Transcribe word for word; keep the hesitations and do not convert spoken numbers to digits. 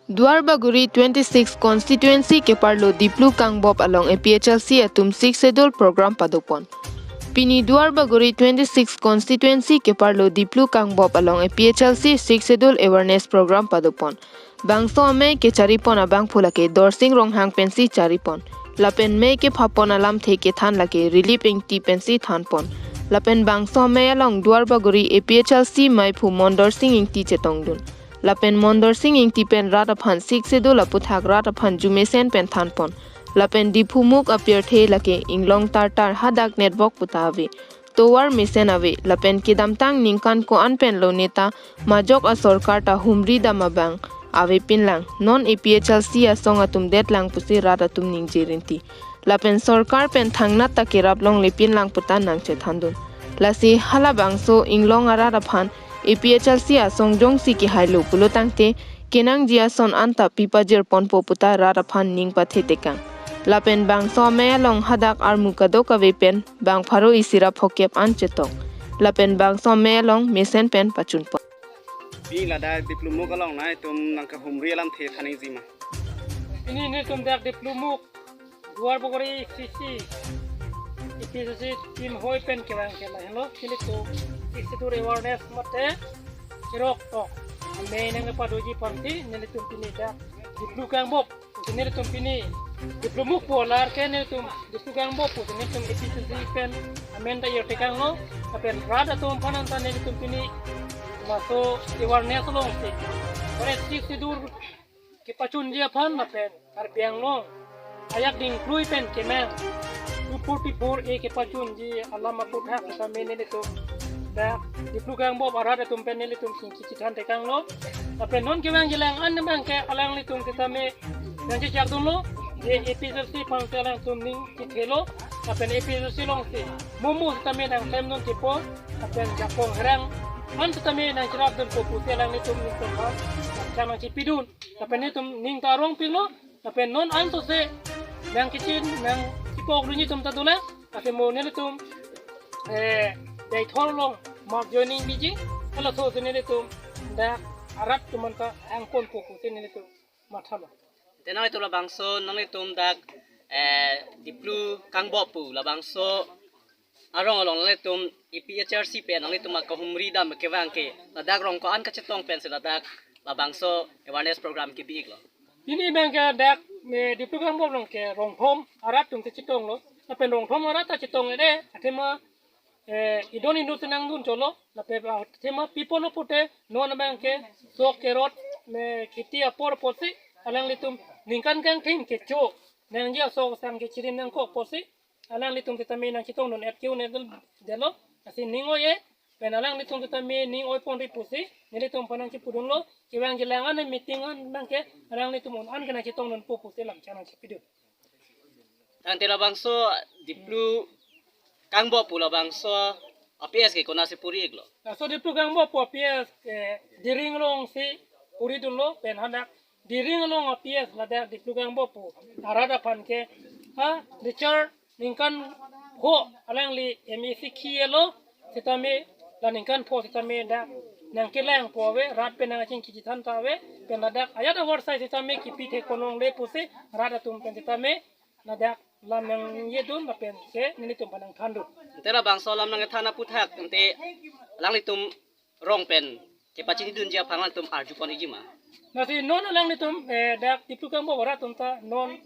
Duarbagori twenty-six constituency keparlo Diplu Kangbop along A P H L C atum Sixth Schedule program padopon. Pini Duarbagori twenty-six constituency keparlo Diplu Kangbop along A P H L C Sixth Schedule awareness program padopon. Bangso amei kecharipon abangphu lake Dorsing Ronghang pensi charipon. Lapen mei kephapon alamthe kethan lake Relief Ingti pensi thanpon. Lapen bangso amei along Duarbagori A P H L C meiphu Mondorsing Ingti chetongdun. Lapen Mondorsing Ingti pen rat aphan Sixth Schedule aputhak rat aphan arjumesen pen thanpon. Lapen Diphumuk apirthe lake inglong tartar hadak network puta ave, tovar mesen ave, lapen kedamtang ningkan ko-an penlo neta majok asorkar ta humri dam abang avepinlang, non A P H L C asong atum detlang pusi rat atum ningje rinti. Lapen sorkar pen thangnat ta kerap longlepinlang puta nangchethandun. Lasi halabangso inglong arat aphan A P H L C asong jongsi kehailo pulotangte kenangji ason anta pipajirponpo puta rat aphan ning pathetekang. Lapen bangso amei along hadak armu kadokave pen bang pharo isi ra phokep an chetong. Lapen bangso amei along mesen pen pachunpon. Pini ladak Diplumuk along nangtum nangkahumri alamthe than nangjima? Pini nelitum dak Diplumuk Duarbagori C C, A P C C team hoi pen kevang ke lahenlo, nelitum Sixth Schedule awareness mate cherok tok amei nangpadoji aphansi nelitum pini dak Diplu Kangbop, nelitum pini Diplumuk pu alar ke nelitum Diplu Kangbop pu nelitum A P C C pen amen ta irtekanglo, lapen rat atum aphan anta nelitum pini laso awareness alongsi, ore Sixth Schedule kepachunji aphan lapen Karbi Anglong ayak dingkrui pen kemang two forty-four A kepachunji alam aputhak setame nelitum dak Diplu Kangbop arat atum pen nelitum chingki chithantekanglo. Lapen non kevangji alang an abang ke alanglitum setame nangchechakdunlo, je A P C C aphansi alangtum ning chethelo, lapen A P C C alongsi momo setame nangklemdun tipo, lapen Japong Herang aphan setame nangcherapdunpo pusi alanglitum nelitum aphan nangchepidun. Lapen nelitum ning ta arongpiklo, lapen non ansose nangkechin nangchepokdunji atum ta dolang, lapen mo nelitum, eh, Deithor along mass joining biji, halaso si nelitum dak arat atum anta angkonpo pusi nelitum mathalo. Te nanglitum labangso nanglitum dak, eh, Diplu Kangbop pu labangso arong along nanglitum A P H L C pen nanglitum akahumri dam kevang ke ladak rong ko-an kachetong pensi ladak labangso awareness program kebi-iklo? Pini abang ke dak, eh, Diplu Kangbop along ke rong thom arat atum kechetonglo. Lapen rong thom arat ta chetong ede, athema, eh, idon indo si nangdun cholo, lapen, ah, athema pi apotlo pute non abang ke sok kerot, eh, kheti apor apotsi alanglitum ningkan kangthim kecho nangji asok sang kechirim nangkok apotsi alanglitum setame nangchetongdun et ke un-edetlo, lasi ning oi-e pen alanglitum setame ning oiponri pusi nelitum aphan nangchepudunlo, kevangji alang an meeting an abang ke alanglitum un-an ke nangchetongdunpo pusi lamchang nangchepidun. Tangte labangso Diplu Kangbop pu labangso a-P S ke konatsi puri-iklo? Laso Diplu Kangbop pu a-P S ke Diring alongsi puridunlo, pen hadak Diring along a-P S ladak Diplu Kangbop pu arat aphan ke, ha, Richard ningkan pho alangli M A C khelo setame, la ningkan pho setame dak nangkelangpo ave, rat pen nangchingki chithan ta ave, pen ladak ajat avarsai setame kipi thek konongle pusi rat atum pen setame ladak lam nangyedun lapen ke nelitum aphan nangthandun. Ante labangso lam nangthan aputhak ante alanglitum rong pen kepachinidunji aphan alanglitum arjupon-ikjima? Lasi non alanglitum, eh, dak Diplu Kangbop arat atum ta non